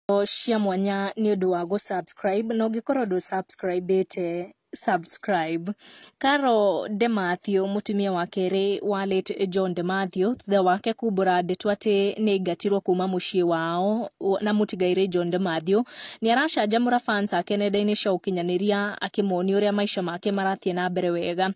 Cia mwanya nĩ ũndũ wa gũ-subscribe na ũngĩkorwo ndũ subscribe-ĩte, subscribe. Carol DeMathew, mũtumia wa kerĩ wa late John DeMathew, thutha wake kumbũra ndeto atĩ nĩ aingatirwo kuma mũciĩ wao na mũtigairĩ John DeMathew, nĩ aracanjamũra fans ake nenda-inĩ cia ũkinyanĩria akĩmonia ũrĩa maica make marathiĩ na mbere wega.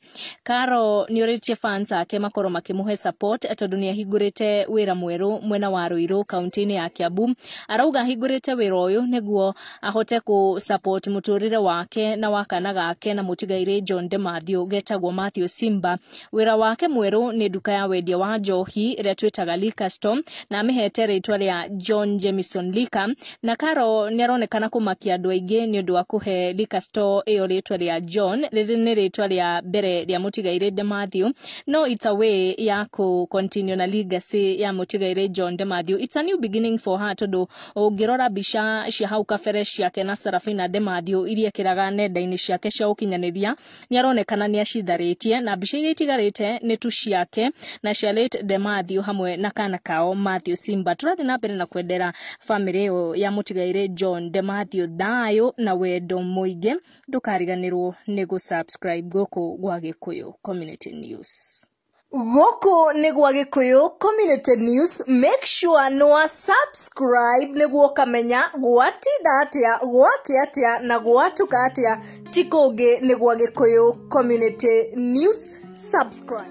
Carol nĩ orĩtie fans ake makorwo makĩmũhe support tondũ nĩ ahingũrĩte wĩra mwerũ mwena wa Ruiru kaunti-inĩ ya Kiambu. Arauga ahingũrĩte wĩra ũyũ nĩguo ahote kũ support mũtũrĩre wake na wa kana gake na mũtigairĩ John DeMathew getagwo Matthew Simba. Wĩra wake mwerũ nĩ nduka ya wendia wa njohi ĩrĩa twĩtaga liquor store, na amĩhete rĩtwa rĩa John Jameson Liquor. Na Carol nĩ aronekana kũmakia andũ aingĩ nĩ ũndũ wa kũhe liquor store ĩyo rĩtwa rĩa John. Rĩrĩ nĩ rĩtwa rĩa mbere rĩa mũtigairĩ DeMathew, no it's a way ya kũ continue na legacy ya mũtigairĩ John DeMathew. It's a new beginning for her, tondũ ũngĩrora mbica cia hau kabere ciake na Sarafina DeMathew iria ekĩraga nenda-inĩ ciake cia ũkinyanĩria, nĩ aronekana nĩ acitharĩtie, na mbica iria itigarĩte nĩ tu ciake na cia late DeMathew hamwe na kana kao Matthew Simba. Tũrathiĩ na mbere na kwendera famĩlĩ ĩyo ya mũtigairĩ John DeMathew thayũ na wendo mũingĩ. Ndũkariganĩrwo nĩ gũ-subscribe gũkũ gwa Gĩkũyũ Community News. Gũkũ nĩ gwa Gĩkũyũ Community News. Make sure nĩ wa subscribe nĩguo ũkamenya gwatinda atĩa, gwakĩa atĩa na gwatuka atĩa. Ti kũngĩ, nĩ gwa Gĩkũyũ Community News. Subscribe.